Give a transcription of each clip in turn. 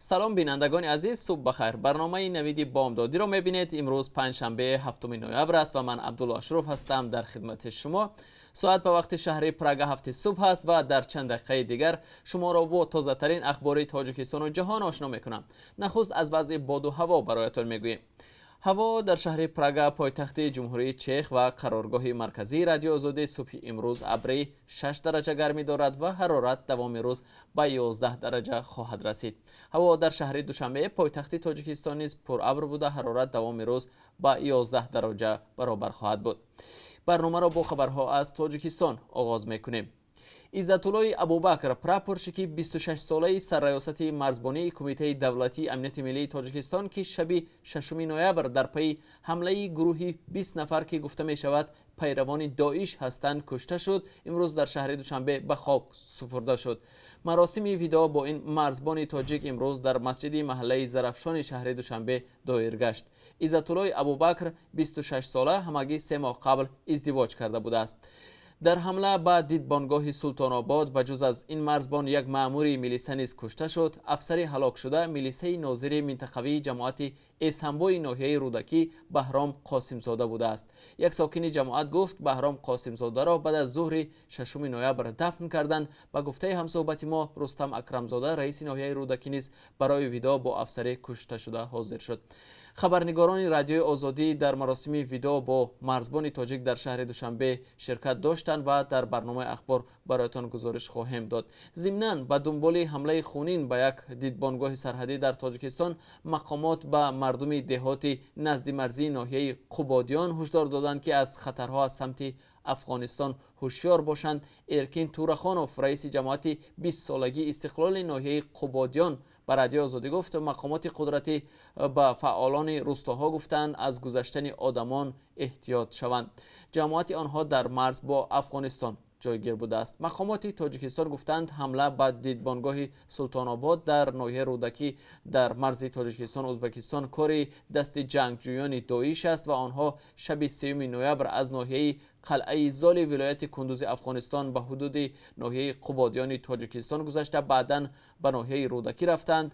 Салом, бинандагони азиз, субҳ бахайр. Барномаи «Навиди бомдодиро» мебинед. Имрӯз панҷшанбе, 7 ноябр аст ва ман Абдулло Ашруф ҳастам дар хидмати шумо. Соат ба вақти шаҳри Прага 7-и субҳ аст ва дар чанд дақиқаи дигар шуморо бо тозатарин ахбори Тоҷикистону ҷаҳон ошно мекунам. Нахуст аз вазъи боду ҳаво бароятон мегӯем. Ҳаво дар шаҳри Прага, пойтахти Ҷумҳурии Чех ва қароргоҳи марказии Радиои Озодӣ, субҳи имрӯз абрӣ, 6 дараҷа гармӣ дорад ва ҳарорат давоми рӯз ба 11 дараҷа хоҳад расид. Ҳаво дар шаҳри Душанбе, пойтахти Тоҷикистон, низ пурабр буда, ҳарорат давоми рӯз ба 11 дараҷа баробар хоҳад буд. Барномаро бо хабарҳо аз Тоҷикистон оғоз мекунем. Иззатуллои Абубакр, прапорщики 26-солаи сарраёсати марзбонии Кумитаи давлатии амнияти миллии Тоҷикистон, ки шаби 6 ноябр дар пайи ҳамлаи гурӯҳи 20 нафар, ки гуфта мешавад, пайравони Доиш ҳастанд, кушта шуд, имрӯз дар шаҳри Душанбе ба хок супурда шуд. Маросими видоъ бо ин марзбони тоҷик имрӯз дар масҷиди маҳаллаи Зарафшони шаҳри Душанбе доир гашт. Иззатуллои Абубакр 26-сола ҳамагӣ 3 моҳ қабл издивоҷ карда будааст. Дар ҳамла ба дидбонгоҳи Султонобод ба ҷуз аз ин марзбон як маъмури милиса низ кушта шуд. Афсари ҳалокшуда милисаи нозири минтақавии ҷамоати Эсамбои ноҳияи Рӯдакӣ Баҳром Қосимзода будааст. Як сокини ҷамоат гуфт, Баҳром Қосимзодаро баъд аз зуҳри 6 ноябр дафн карданд. Ба гуфтаи ҳамсӯҳбати мо, Рустам Акрамзода, раиси ноҳияи Рӯдакӣ, низ барои видоъ бо афсари кушташуда ҳозир шуд. Хабарнигорони Радиои Озодӣ дар маросими видоъ бо марзбони тоҷик дар шаҳри Душанбе ширкат доштанд ва дар барномаи ахбор бароятон гузориш хоҳем дод. Зимнан, ба дунболи ҳамлаи хунин ба як дидбонгоҳи сарҳадӣ дар Тоҷикистон, мақомот ба мардуми деҳоти наздимарзии ноҳияи Қубодиён ҳушдор доданд, ки аз хатарҳо аз самти Афғонистон ҳушёр бошанд. Эркин Турахонов, раиси ҷамоати 20-солагии истиқлоли ноҳияи Қубодиён, ба Радиои Озодӣ гуфт, мақомоти қудратӣ ба фаъолони рӯстоҳо гуфтанд, аз гузаштани одамон эҳтиёт шаванд. Ҷамоати онҳо дар марз бо Афғонистон ҷойгир будааст. Мақомоти Тоҷикистон гуфтанд, ҳамла ба дидбонгоҳи Султонобод дар ноҳияи Рӯдакӣ дар марзи Тоҷикистон Ӯзбекистон кори дасти ҷангҷӯёни Доиш аст ва онҳо шаби 3 ноябр аз ноҳияи Қалъаи Золи вилояти Кундузи Афғонистон ба ҳудуди ноҳияи Қубодиёни Тоҷикистон гузашта, баъдан ба ноҳияи Рӯдакӣ рафтанд.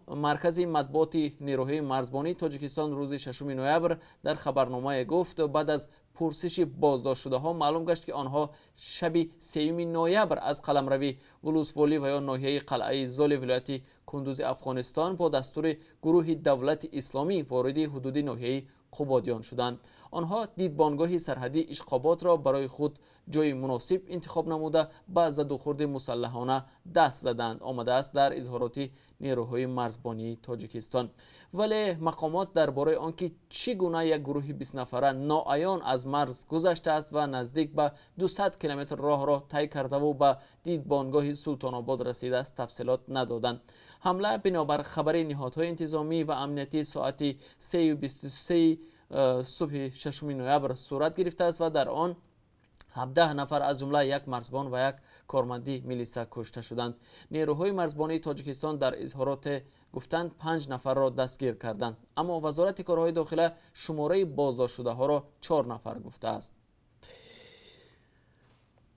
Маркази матбуоти нерӯҳои марзбонии Тоҷикистон рӯзи 6 ноябр дар хабарномае гуфт, баъд аз пурсиши боздоштшудаҳо маълум гашт, ки онҳо шаби 3 ноябр аз қаламрави вулусволӣ ва ё ноҳияи Қалъаи Золи вилояти Кундузи Афғонистон бо дастури гурӯҳи Давлати Исломӣ вориди ҳудуди ноҳияи Қубодиён шуданд. Онҳо дидбонгоҳи сарҳадии Ишқободро барои худ ҷои муносиб интихоб намуда, ба задухӯрди мусаллаҳона даст заданд, омадааст дар изҳороти нерӯҳои марзбонии Тоҷикистон. Вале мақомот дар бораи он ки чӣ гуна як гурӯҳи 20-нафара ноаён аз марз гузаштааст ва наздик ба 200 километр роҳро тай кардаву ба дидбонгоҳи Султонобод расидааст, тафсилот надоданд. Ҳамла, бинобар хабари ниҳодҳои интизомӣ ва амниятӣ, соати 3:23 субҳи 6 ноябр сурат гирифтааст ва дар он 17 нафар, аз ҷумла як марзбон ва як корманди милиса, кушта шуданд. Нерӯҳои марзбонии Тоҷикистон дар изҳороте гуфтанд, панҷ нафарро дастгир карданд, аммо Вазорати корҳои дохила шумораи боздоштшудаҳоро чор нафар гуфтааст.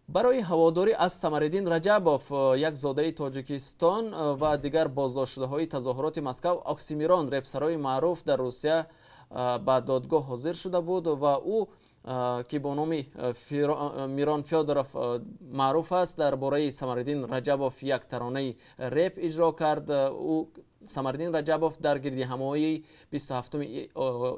Барои ҳаводорӣ аз Самариддин Раҷабов, як зодаи Тоҷикистон, ва дигар боздоштшудаҳои тазоҳуроти Москав, Оксимирон, репсарои маъруф дар Русия, ба додгоҳ ҳозир шуда буд ва ӯ, ки бо номи Мирон Фёдоров маъруф аст, дар бораи Самариддин Раҷабов як таронаи реп иҷро кард. Ӯ, Самариддин Раҷабов, дар гирдиҳамоии 27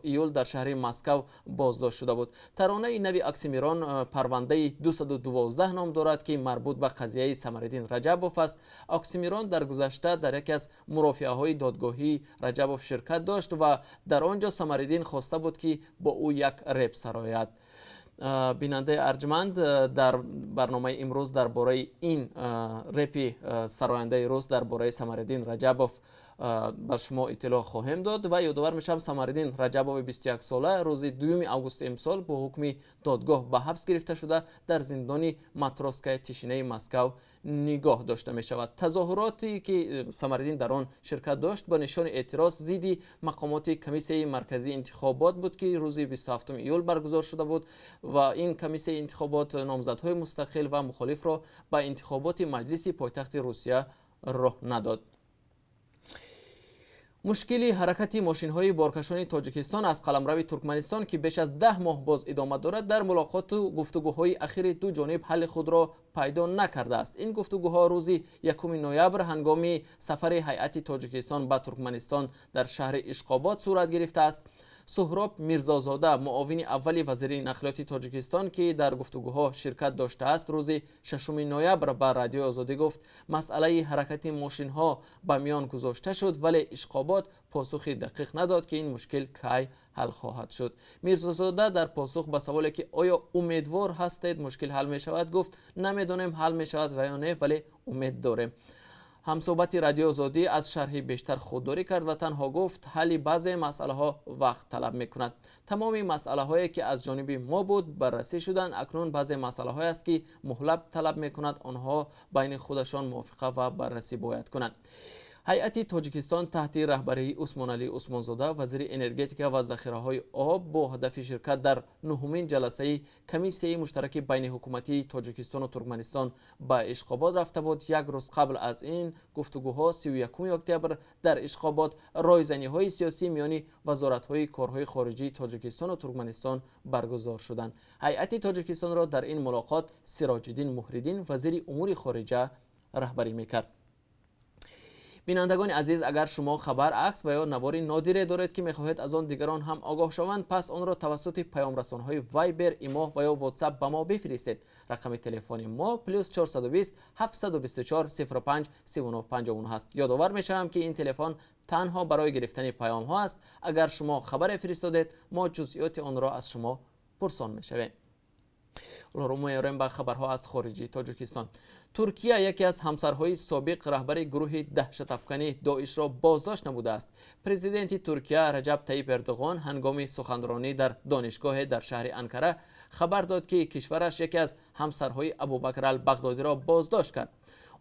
июл дар шаҳри Москав боздошт шуда буд. Таронаи нави Оксимирон «Парвандаи 212» ном дорад, ки марбут ба қазияи Самариддин Раҷабов аст. Оксимирон дар гузашта дар яке аз мурофиаҳои додгоҳии Раҷабов ширкат дошт ва дар он ҷо Самариддин хоста буд, ки бо ӯ як реп сарояд. Бинандаи арҷманд, дар барномаи имрӯз дар бораи ин репи сарояндаи рус дар бораи Самариддин Раҷабов бар шумо иттилоъ хоҳем дод. Ва ёдовар мешавам, Самариддин Раҷабови 21-сола рӯзи 2 августи имсол бо ҳукми додгоҳ ба ҳабс гирифта шуда, дар зиндони Матросская тишинаи Москав нигоҳ дошта мешавад. Тазоҳуроте, ки Самариддин дар он ширкат дошт, ба нишони эътироз зидди мақомоти Комиссияи марказии интихобот буд, ки рӯзи 27 июл баргузор шуда буд ва ин комиссияи интихобот номзадҳои мустақил ва мухолифро ба интихоботи маҷлиси пойтахти Русия роҳ надод. Мушкили ҳаракати мошинҳои боркашони Тоҷикистон аз қаламрави Туркманистон, ки беш аз 10 моҳ боз идома дорад, дар мулоқоту гуфтугӯҳои ахири ду ҷониб ҳалли худро пайдо накардааст. Ин гуфтугӯҳо рӯзи 1 ноябр ҳангоми сафари ҳайати Тоҷикистон ба Туркманистон дар шаҳри Ишқобод сурат гирифтааст. Суҳроб Мирзозода, муовини аввали вазири нақлиёти Тоҷикистон, ки дар гуфтугӯҳо ширкат доштааст, рӯзи 6 ноябр ба Радиои Озодӣ гуфт, масъалаи ҳаракати мошинҳо ба миён гузошта шуд, вале Ишқобод посухи дақиқ надод, ки ин мушкил кай ҳал хоҳад шуд. Мирзозода дар посух ба саволе, ки оё умедвор ҳастед, мушкил ҳал мешавад, гуфт, намедонем, ҳал мешавад ва ё не, вале умед дорем. Ҳамсӯҳбати Радиои Озодӣ аз шарҳи бештар худдорӣ кард ва танҳо гуфт, ҳалли баъзе масъалаҳо вақт талаб мекунад. Тамоми масъалаҳое, ки аз ҷониби мо буд, баррасӣ шуданд. Акнун баъзе масъалаҳое аст, ки муҳлат талаб мекунад, онҳо байни худашон мувофиқа ва баррасӣ бояд кунанд. Ҳайати Тоҷикистон таҳти раҳбарии Усмоналӣ Усмонзода, вазири энергетика ва захираҳои об, бо ҳадафи ширкат дар нуҳумин ҷаласаи комиссияи муштараки байниҳукуматии Тоҷикистону Туркманистон ба Ишқобод рафта буд. Як рӯз қабл аз ин гуфтугӯҳо, 31 октябр, дар Ишқобод ройзаниҳои сиёсӣ миёни вазоратҳои корҳои хориҷии Тоҷикистону Туркманистон баргузор шуданд. Ҳайати Тоҷикистонро дар ин мулоқот Сироҷиддин Муҳриддин, вазири умури хориҷа, раҳбарӣ мекард. Бинандагони азиз, агар шумо хабар, акс ва ё навори нодире доред, ки мехоҳед аз он дигарон ҳам огоҳ шаванд, пас онро тавассути паёмрасонҳои Вайбер, Имо ва ё Ватсап ба мо бифиристед. Рақами телефони мо +420 724 05 39 59 аст. Ёдовар мешавам, ки ин телефон танҳо барои гирифтани паёмҳо аст. Агар шумо хабаре фиристодед, мо ҷузъиёти онро аз шумо пурсон мешавем. Рӯ меорем ба хабарҳо аз хориҷи Тоҷикистон. Туркия яке аз ҳамсарҳои собиқ раҳбари гурӯҳи даҳшатафканӣ Доишро боздошт намудааст. Президенти Туркия Раҷаб Таиб Эрдоғон ҳангоми суханронӣ дар донишгоҳе дар шаҳри Анкара хабар дод, ки кишвараш яке аз ҳамсарҳои Абубакр Албағдодиро боздошт кард.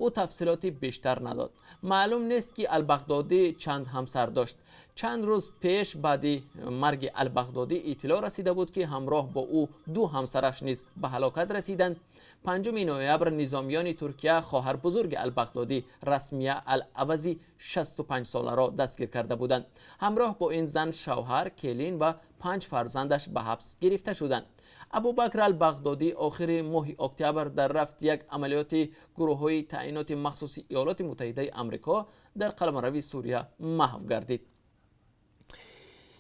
Ӯ тафсилоти бештар надод. Маълум нест, ки Албағдодӣ чанд ҳамсар дошт. Чанд рӯз пеш баъди марги Албағдодӣ иттилоъ расида буд, ки ҳамроҳ бо ӯ ду ҳамсараш низ ба ҳалокат расиданд. 5 ноябр низомиёни Туркия хоҳарбузурги Албағдодӣ, Расмия Ал-Авази 65 соларо дастгир карда буданд. Ҳамроҳ бо ин зан шавҳар, келин ва панҷ фарзандаш ба ҳабс гирифта шуданд. Абубакр Албағдодӣ охири моҳи октябр дар рафти як амалиёти гурӯҳҳои таъиноти махсуси Иёлоти Муттаҳидаи Амрико дар қаламрави Сурия маҳв гардид.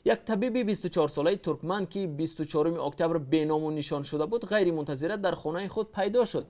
Як табиби 24-солаи туркман, ки 24 октябр беному нишон шуда буд, ғайримунтазира дар хонаи худ пайдо шуд.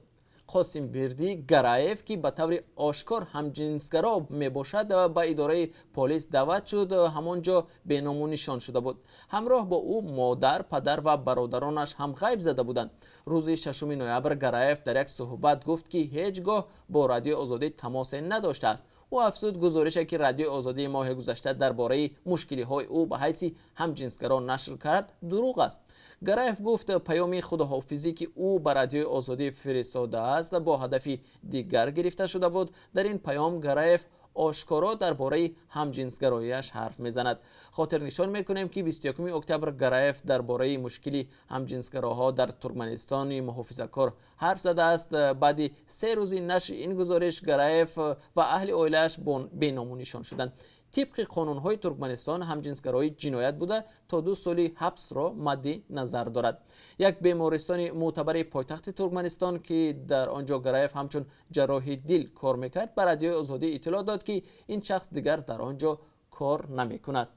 Қосимбирдӣ Гараев, ки ба таври ошкор ҳамҷинсгаро мебошад, ба идораи полис даъват шуд, ҳамон ҷо беному нишон шуда буд. Ҳамроҳ бо ӯ модар, падар ва бародаронаш ҳам ғайб зада буданд. Рӯзи 6 ноябр Гараев дар як суҳбат гуфт, ки ҳеҷ гоҳ бо Радиои Озодӣ тамосе надоштааст. Ӯ афзуд, гузорише, ки Радиои Озодии моҳи гузашта дар бораи мушкилиҳои ӯ ба ҳайси ҳамҷинсгаро нашр кард, дурӯғ аст. Гараев гуфт, паёми худоҳофизӣ, ки ӯ ба Радиои Озодӣ фиристодааст, бо ҳадафи дигар гирифта шуда буд. Дар ин паём Гараев ошкоро дар бораи ҳамҷинсгароияш ҳарф мезанад. Хотирнишон мекунем, ки 21 октябр Гараев дар бораи мушкили ҳамҷинсгароҳо дар Туркманистони муҳофизакор ҳарф задааст. Баъди 3 рӯзи нашри ин гузориш Гараев ва аҳли оилааш беному нишон шуданд. Тибқи қонунҳои Туркманистон ҳамҷинсгароӣ ҷиноят буда, то 2 соли ҳабсро мадди назар дорад. Як бемористони мӯътабари пойтахти Туркманистон, ки дар он ҷо Гараев ҳамчун ҷарроҳи дил кор мекард, ба Радиои Озодӣ иттилоъ дод, ки ин шахс дигар дар он ҷо кор намекунад.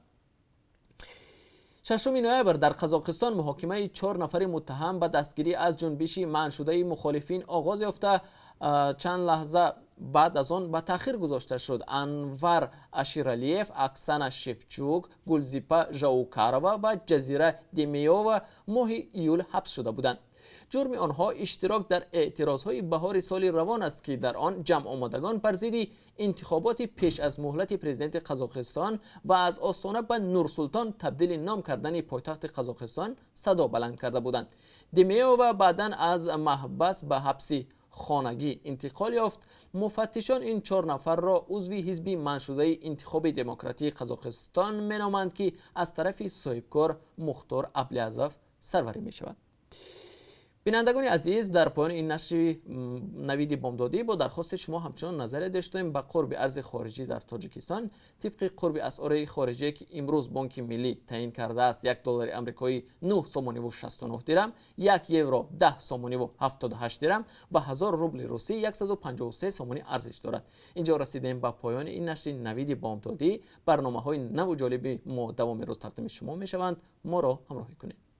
6 ноябр дар Қазоқистон муҳокимаи чор нафари муттаҳам ба дастгирӣ аз ҷунбиши манъшудаи мухолифин оғоз ёфта, чанд лаҳза баъд аз он ба таъхир гузошта шуд. Анвар Аширалиев, Оксана Шевчук, Гулзипа Жаукарова ва Ҷазира Демеова моҳи июл ҳабс шуда буданд. Ҷурми онҳо иштирок дар эътирозҳои баҳори соли равон аст, ки дар он ҷамъомадагон бар зидди интихоботи пеш аз муҳлати президенти Қазоқистон ва аз Остона ба Нурсултон табдили ном кардани пойтахти Қазоқистон садо баланд карда буданд. Демеова баъдан аз маҳбас ба ҳабси хонагӣ интиқол ёфт. Муфаттишон ин чор нафарро узви ҳизби манъшудаи Интихоби демократии Қазоқистон меноманд, ки аз тарафи соҳибкор Мухтор Аблязов сарварӣ мешавад. Бинандагони азиз, дар поёни ин нашри Навиди бомдодӣ бо дархости шумо ҳамчунон назаре доштем ба қурби арзи хориҷӣ дар Тоҷикистон. Тибқи қурби асъори хориҷие, ки имрӯз Бонки Миллӣ таъин кардааст, 1 доллари амрикоӣ 9 сомониву 69 дирам, 1 евро 10 сомониву 78 дирам ва 1000 рубли русӣ 153 сомонӣ арзиш дорад. Инҷо расидем ба поёни ин нашри Навиди бомдодӣ. Барномаҳои наву ҷолиби мо давоми рӯз тақдими шумо мешаванд. Моро ҳамроҳӣ кунед.